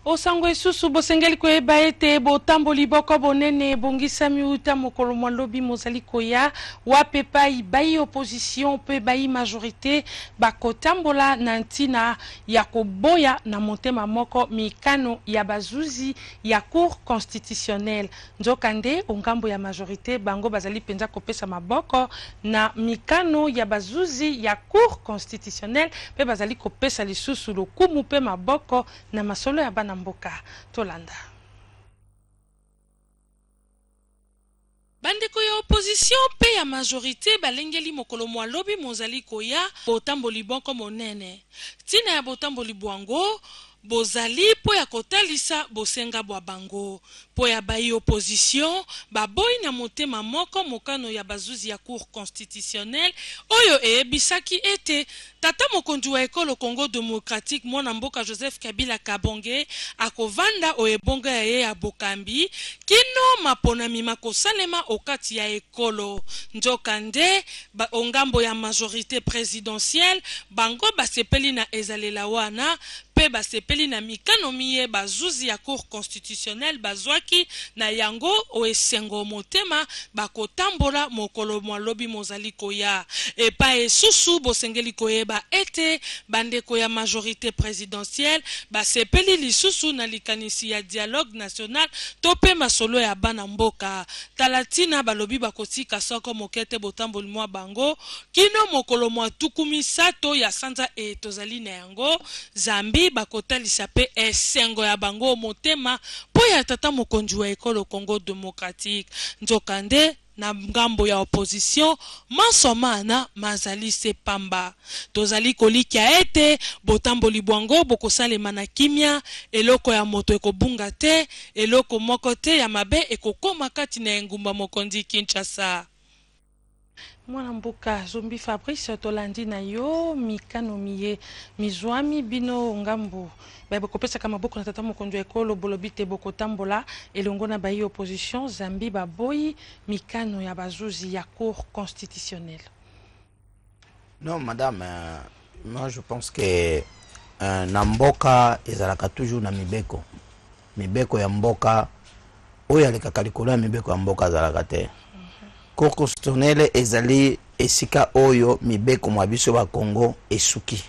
Osango esusu bosengeli koyeba ete botamboli boko bonene ebongisami uta mokolo mwa lobi mozali koya, wapi epai bayi opposition mpe bayi majorite bakotambola na ntina ya koboya na motema moko mikano ya bazuzi ya Cour constitutionnelle. Nzokande, o ngambo ya majorite, bango bazali mpenza kopesa maboko na mikano ya bazuzi ya Cour constitutionnelle mpe bazali kopesa lisusu lokumu mpe maboko na masolo ya bana mboka. Tolanda. Bandeko ya opposition mpe ya majorite balengeli mokolo mwa lobi mozali koya botamboli boko monene. Ntina ya botamboli bwango bozali mpo ya kotalisa bosenga bwa bango. Mpo ya bayi opposition, baboyi na motema moko mokano ya bazuzi ya Cour constitutionnelle oyo eyebisaki ete Tata mokonzi wa ekolo Congo democratique mwana mboka Joseph Kabila Kabonge akovanda o ebonga ya ye ya bokambi kino maponami makosalema o kati ya ekolo. Nzoka nde, ba o ngambo ya majorite presidentielle bango basepeli na ezalela wana mpe basepeli na mikano miye bazuzi ya Cour constitutionnelle bazwaki na yango o esengo o motema bakotambola mokolo mwa lobi mozali koya. Epai esusu, bosengeli koyeba ete bandeko ya majorite presidentielle basepeli lisusu na likanisi ya dialogue national to mpe masolo ya bana mboka. Tala ntina balobi bakotika soko moke te botamboli mwa bango kino mokolo mwa 30 ya sanza eye tozali na yango. Yango, zambi bakotalisa mpe esengo ya bango o motema mpo ya tata mokonzi wa ekolo Congo democratique. Nzokande, na ngambo ya opposition, manso maana mazali se pamba. Tozali kolikya ete botamboli bwango bokosalema na kimia, eloko ya moto ekobunga te, eloko moko te ya mabe ekokoma kati na engumba mokonzi Kinshasa. Mwana mboka Zombi Fabrice, tolandi na yo mikano miye mizwami bino o ngambo baye bokopesaka maboko na tata mokonzi wa ekolo bolobi te bokotambola elongo na bayi opposition zambi baboyi mikano ya bazuzi ya cour constitutionnelle. Non madame, moi je pense que na mboka ezalaka toujours na mibeko. Mibeko ya mboka oyo alekaka likolo ya mibeko ya mboka azalaka te. Cour constitutionnelle ezali esika oyo mibeko mwa biso ba Congo esuki.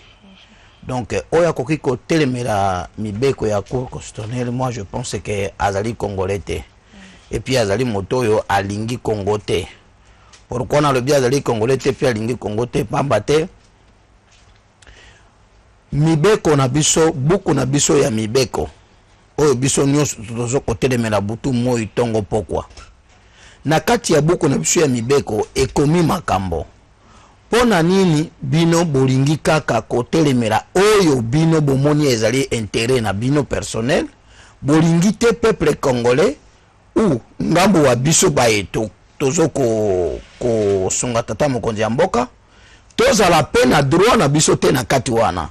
Donc oyo akoki kotelemela mibeko ya cour constitutionnelle, moi je pense que azali congolais te. Et puis azali moto oyo alingi Congo te. Pourquoi nalobi azali congolais te puis alingi Congo te? Pamba te mibeko na biso, buku na biso ya mibeko oyo biso nyonso tozo kotelemela butu moi tongo pokwa, na kati ya buku na biso ya mibeko ekomi makambo. Mpo na nini bino bolingi kaka kotelemela oyo bino bomoni ezali interet na bino personnel? Bolingi te peuple congolais ou ngambo wa biso baye tozo kosunga tata mokonzi ya mboka tozala pe na droit na biso te na kati wana,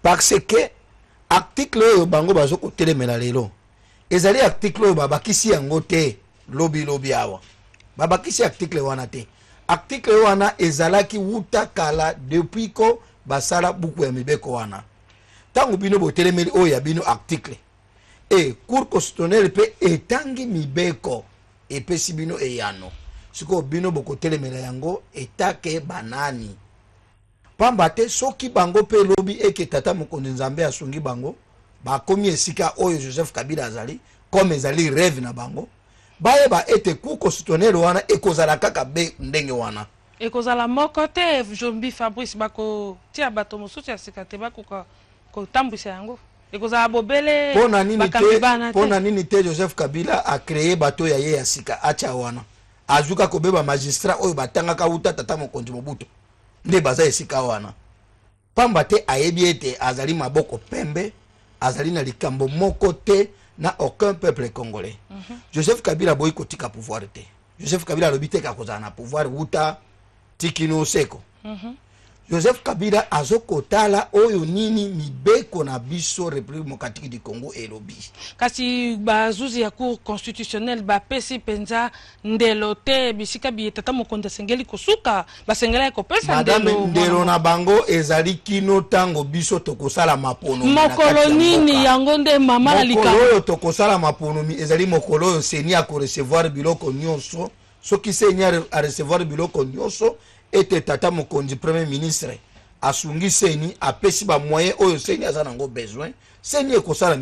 parce que article oyo bango bazo kotelemela lelo ezali article oyo babakisi yango te lobi lobi awa, babakisi article wana te. Article wana ezalaki wuta kala depuis ko basala buku ya mibeko wana. Tango bino botelemeli oyo ya bino article, e cour constitutionnelle pe etangi mibeko epesi bino eyano, sikoyo bino bokotelemela yango etake banani? Pamba te soki bango pe lobi eke tata mokonzi Nzambe asungi bango bakomi esika oyo Joseph Kabila azali, comme ezali rêve na bango, bayeba ete cour constitutionnelle wana ekozala kaka be ndenge wana. Ekozala moko te, Jombi Fabrice, bakotia bato mosusu ya sika te bakoka kotambwisa yango. Ekozala bobele Pona nini bakambi te, bana te. pona nini te Joseph Kabila a creer bato ya ye ya sika atia wana? Azuka kobeba magistrat oyo batangaka wuta tata mokonzi Mobutu nde baza esika wana. Pamba te ayebi ete azali maboko pembe, azali na likambo moko te na aucun peuple congolais. Joseph Kabila aboyi kotika pouvoir te. Joseph Kabila alobi te akozala na pouvoir wuta tikino seko. Joseph Kabila azokotala oyo nini mibeko na biso République démocratique du Congo elobi. Kasi bazuzi ya Cour constitutionnelle bapesi mpenza ndelo te bisika biye tata mokonzi asengeli kosuka, basengelaki kopesa Madame, ndelo. Ndelo na bango ezali kino ntango biso tokosala maponomi na kati Mokolo ya nini? mboka. Yango nde mama na Mokolo likambo. oyo tokosala maponomi ezali mokolo oyo CENI akorecevoir biloko nyonso. Soki CENI arecevoir biloko nyonso, ete tata mokonzi premier ministre asungi CENI, apesi bamoyen oyo CENI aza nango besoin, CENI ekosala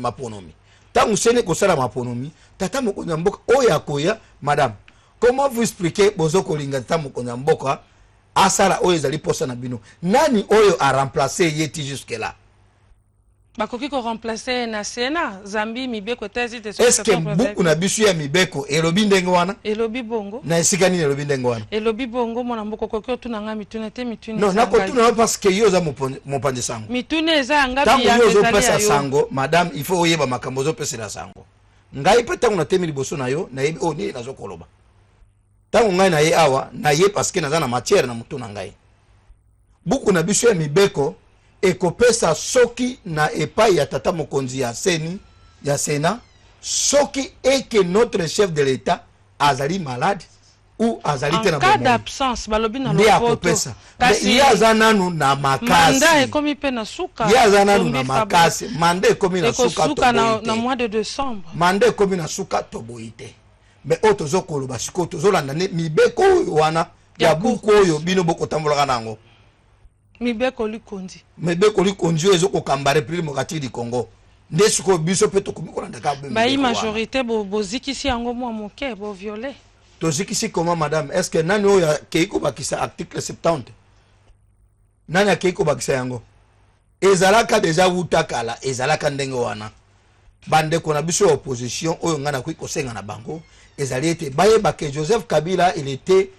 maponomi. Ntango CENI ekosala maponomi, tata mokonzi ya mboka oyo akoya. Madame, comment vous expliquez bozo kolinga tata mokonzi ya mboka asala oyo ezali posa na bino? Nani oyo aremplace ye ti jusque là? Bakoki koremplace na Sénat, zambi mibeko etasi te. Est ce que buku na biso ya mibeko elobi ndenge wana? Elobi bongo. Na esika nini elobi ndenge wana? Elobi bongo. Mwana mboka, okoki otuna nga mituna te, mituna Non, eza ya ngai. Nakotuna yo parce que yo oza mopanzi sango. Mituna eza ya nga, Ntango yo biyano ezali ya ozopesa yo. sango, madame, il faut oyeba makambo ozopesela sango. Ngai mpe ntango natemi liboso na yo, nayebi oyo nini nazokoloba. Ntango ngai na ye awa, na ye parce que naza na matière na motu na ngai. Buku na biso ya mibeko ekopesa soki na epai ya tata mokonzi ya CENI, ya Sénat, soki eke notre chef de l'État azali malade ou azali te En na cas bomoi, d'absence, balobi na nde lopoto. akopesa. Mais Kasi ye aza nanu na mandat makasi. ekomi mpe na suka. Ye aza nanu na Zombi. makasi. Mandat ekomi na suka, Ekosuka na, toboyi na te. mois de décembre. Mandat ekomi na suka, toboyi te. Mais oyo tozokoloba sikoyo, tozolanda nde mibeko oyo wana Ya ya buku oyo bino bokotambolaka na yango. Mibeko likondi. Mibeko likonzi oyo ezokokamba République démocratique du Congo, nde sikoyo biso mpe tokomi kolanda kaka Bayi mibeko wana. majorité bozikisi yango mwa moke, boviole. Tozikisi comment, madame? Est ce que nani oyo akei kobakisa article 70? Nani akei kobakisa yango? Ezalaka deja wuta kala, ezalaka ndenge wana. Bandeko na biso ya opposition, oyo ngai nakoki kosenga na bango ezali ete bayeba ke Joseph Kabila, il était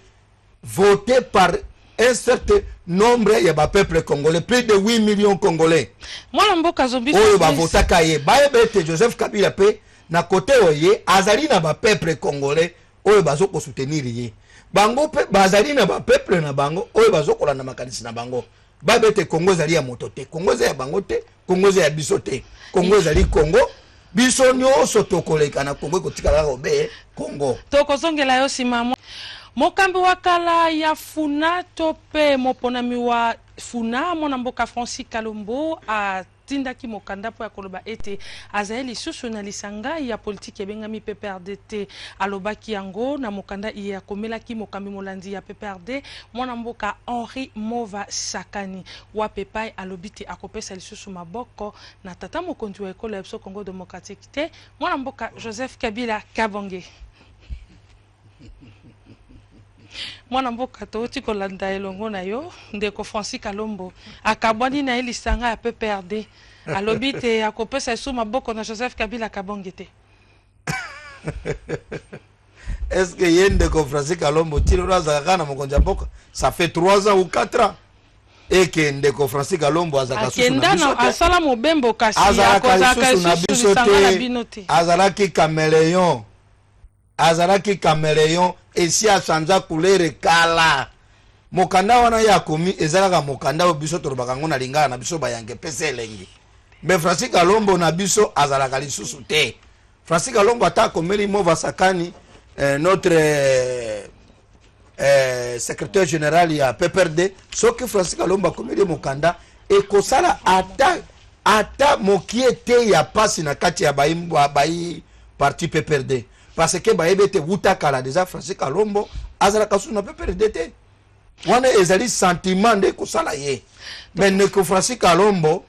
voté par un certain nombre ya bapeuple congolais, plus de 8 millions congolais Mwana mboka Zombi oyo Fabrice. bavotaka ye. Bayeba ete Joseph Kabila mpe na kote oyo ye azali na bapeuple congolais oyo bazokosoutenir ye. Bango mpe bazali na bapeuple na bango oyo bazokolanda makanisi na bango. Bayeba ete Kongo ezali ya moto te, Kongo eza ya bango te, Kongo eza ya biso te. Kongo ezali Kongo, biso nyonso tokoleka na Kongo, ekotikala kaka obe Kongo. Tokozongela yo nsima. Mokambi wa kala ya Funa to mpe moponami wa Funa, mwana mboka Francis Kalombo, atindaki mokanda mpo ya koloba ete azali lisusu na lisanga ya politiki ebengami PPRD te. Alobaki yango na mokanda iye akomelaki mokambi molandi ya PPRD, mwana mboka Henri Mova Sakani, wapi epai alobi te akopesa lisusu maboko na tata mokonzi wa ekolo ya biso Congo démocratique te, mwana mboka Joseph Kabila Kabonge. Mwana mboka, touti kolanda elongo na yo ndeko Francis Kalombo akabwani na ye lisanga ya PPRD, alobi te akopesa esu maboko na Joseph Kabila Kabonge te. Est ce que ye ndeko Francis Kalombo ti lelo azalaka kaka na mokonzi ya mboka? Ça fait 3 ans ou 4 ans eke ndeko Francis Kalombo azalaka susu na Akenda biso na te. asala mobembo, kasi Azalaka akozalaka lisusu na lisusu biso lisanga na te. bino te. Azalaki caméléon, azalaki caméléon, esi achange couleur kala. Mokanda wana ye akomi eza kaka mokanda oyo biso tolobaka yango na lingala na biso bayange epesa elengi. Mais Francis Kalombo na biso azalaka lisusu te. Francis Kalombo, ata akomeli Mova Sakani, notre secrétaire général ya PPRD, soki Francis Kalombo akomeli mokanda, ekosala ata mokie te ya pasi na kati ya bayi parti PPRD, parce que bayebi ete wuta kala déjà Francis Kalombo azalaka susu na PPRD te. Wana ezali sentiment nde ekosala ye. Mais ndeko Francis Kalombo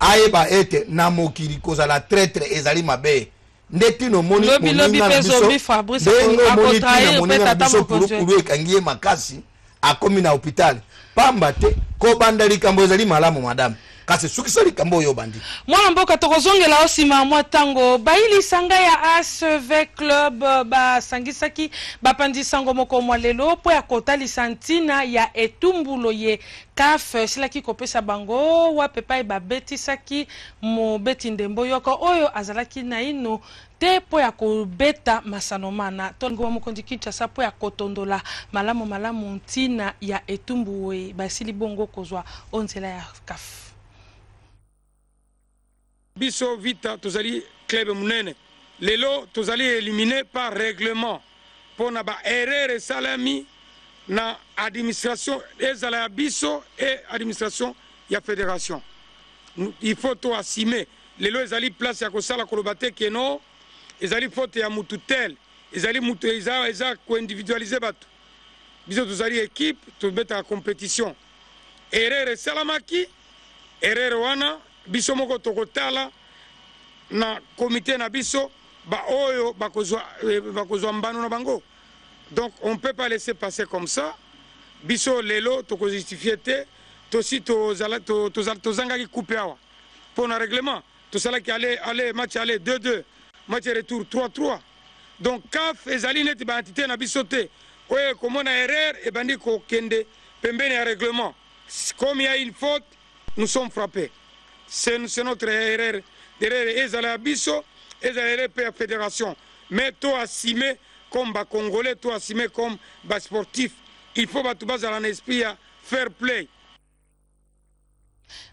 ayeba ete na mokili kozala traître ezali mabe. Nde ntina omoni Lobi, lobi moninga na mpe biso, Zombi Fabrice ndenge omoni ntina akotrahir mpe moninga na tata biso mokonzi. Pulupulu ekangi ye makasi, akomi na hôpital pamba te. Kobanda likambo ezali malamu, madame. Kasi sukisa likambo oyo obandi. Mwana mboka, tokozongela yo nsima ya mwa ntango. Bayi lisanga ya ACV Club basangisaki bapanzi sango mokolo mwa lelo mpo ya kotalisa ntina ya etumbu loye CAF esilaki kopesa bango, wapi epai babetisaki mobeti ndembo yoko oyo azalaki naino te mpo ya kobeta masano mana. Tolongwa mokonzi Kinshasa mpo ya kotondola malamu malamu ntina ya etumbu oye basili bongo kozwa o nzela ya CAF. Biso Vita tozali club munene, lelo tozali elimine par règlement pona ba erreur esalami na administration ezala ya biso et administration ya federation. Il faut to assumer. Lelo ezali place ya kosala koloba te que non ezali faute ya mutu tel, ezali mutu eza eza ko individualiser batu. Biso tozali equipe, tobetaka competition. Erreur esalamaki, erreur wana biso moko tokotala na comite na biso ba oyo bakozwa bakozwa mbano na bango. Donc on peut pas laisser passer comme ça. Biso lelo toko justifier te, tosi tozala tozangaki coupe awa. Pona règlement tosalaki aller aller match aller 2-2 match retour 3-3 donc CAF ezali neti ba entité na biso te oyo ekomona erreur ebandi kokende pembeni ya règlement comme il y a une faute nous sommes frappés c'est notre erreur erreur ezala ya biso ezala erreur pe ya fédération mais to assumer comme ba congolais to assumer comme ba sportifs il faut bato bazala na esprit ya fair play.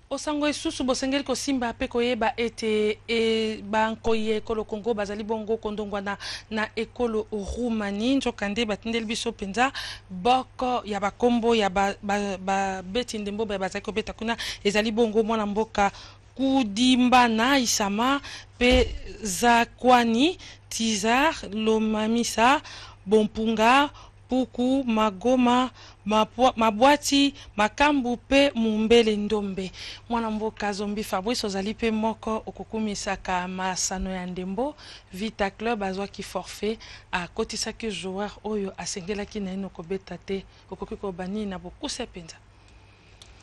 Osango esusu bosengeli kosimba pe koyeba ete e ba nkoyi ya ekolo Congo bazali bongo kondongwana na ekolo Roumanie. Nzokande batindeli biso penza boko ya ba kombo ya ba babeti ndembo baye bazali kobeta kuna. Ezali bongo mwana mboka Kudimbana Isama pe Zakwani Tizar Lomamisa Bompunga Puku, Magoma, Mabwati, Makambu pe Mumbele Ndombe. Mwana mboka Zombi Fabrice ozali pe moko okokumisaka masano ya ndembo. Vita Club azwaki forfait, akotisaki joueur oyo asengelaki naino kobeta te. Okoki koloba nini na bokuse penza?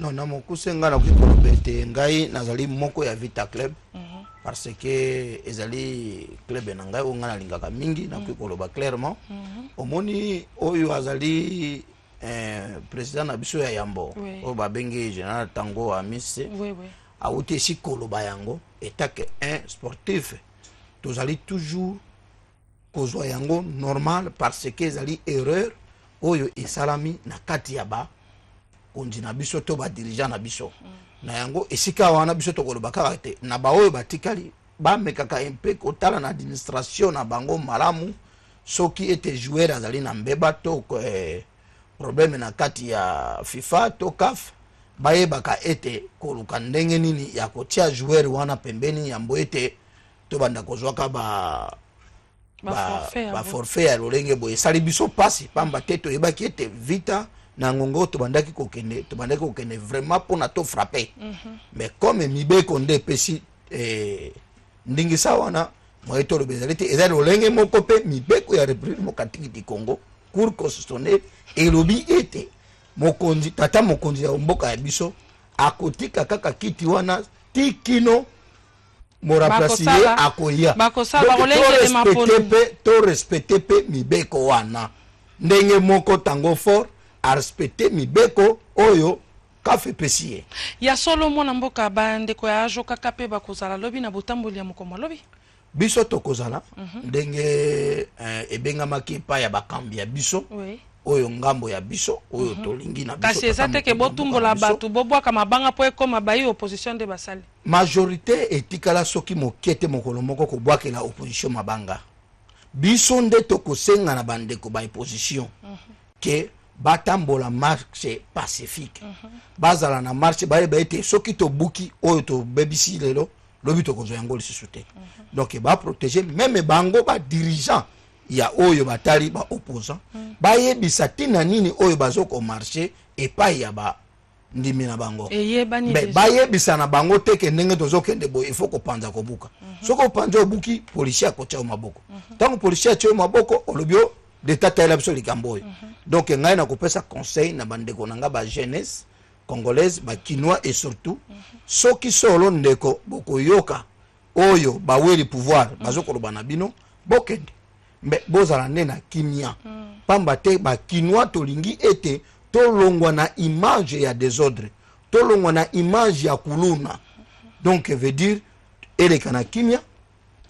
Non, na mokuse ngai nakoki koloba ete ngai nazali moko ya Vita Club parce que ezali club na ngai oyo ngai nalingaka mingi, nakoki koloba clairement. Omoni oyo azali président na biso ya yambo oyo babengi général Tango Amise, awuti esi koloba yango etake un sportif tozali toujours kozwa yango normal parce que ezali erreur oyo esalami na kati ya ba konzi na biso to ba dirigeant na biso. Na yango esika wana biso tokoloba kaka te na ba oyo batikali bamekaka mpe kotala na administration na bango malamu soki ete joueur azali na mbeba to problème na kati ya FIFA to CAF, bayebaka ete koluka ndenge nini ya kotia joueur wana pembeni yambo ete tobanda kozwaka ba forfait ya lolenge boye. Esali biso pasi pamba te toyebaki ete Vita na ngongo tobandaki kokende vraiment mpona to frapper. Mais comme mibeko nde epesi ndingisa wana moye toloba ezali te, eza lolenge moko mpe mibeko ya République démocratique du Congo, Cour constitutionnelle elobi ete mokonzi, tata mokonzi ya mboka ya biso akotika kaka kiti wana ti kino moremplace ye akoya. To respecte mpe mibeko wana ndenge moko Tango Fort arespecte mibeko oyo CAF epesi ye. Ya solo mwana mboka, bandeko ya ajo kaka mpe bakozala lobi na botamboli ya mokolo lobi. Biso tokozala ndenge ebengamaki epai ya bakambi ya biso oyo ngambo ya biso oyo tolingi na biso. Kasi eza te ke botumbola bato bobwaka mabanga mpo ekoma bayi opposition nde basali. Majorité etikala soki moke te mokolo moko kobwakela opposition mabanga. Biso nde tokosenga na bandeko ba opposition ke batambola marche pacifique. Bazala na marche bayeba ete soki tobuki oyo tobebisi lelo lobi tokozwa yango lisusu te. Donc ba protéger même bango ba dirigeant ya oyo batali ba opposant bayebisa tina nini oyo bazoko marcher epai ya ba ndimi na bango. Mais bayebisa na bango te ke ndenge tozokende boye il faut kopanza kobuka. Soki opanza obuki, policier akotia yo maboko. Ntango policier atia yo maboko, olobi yo leta tayela biso likambo oyo. Donc ngai nakopesa conseil na bandeko na nga ba jeunesse. congolaise, bakinois et surtout soki solo ndeko bokoyoka oyo baweli pouvoir bazokoloba na bino, bokende mbe bozala nde na kimia, pamba te bakinois tolingi ete tolongwa na image ya désordre, tolongwa na image ya kuluna. Donc veut dire eleka na kimia.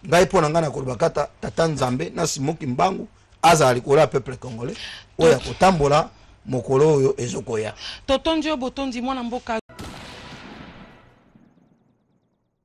Ngai mpo na ngai nakoloba kata tata Nzambe na Simoki Mbangu azala likolo ya peuple congolais oyo akotambola mokolo oyo ezokoya. Totondi yo botondi, mwana mboka.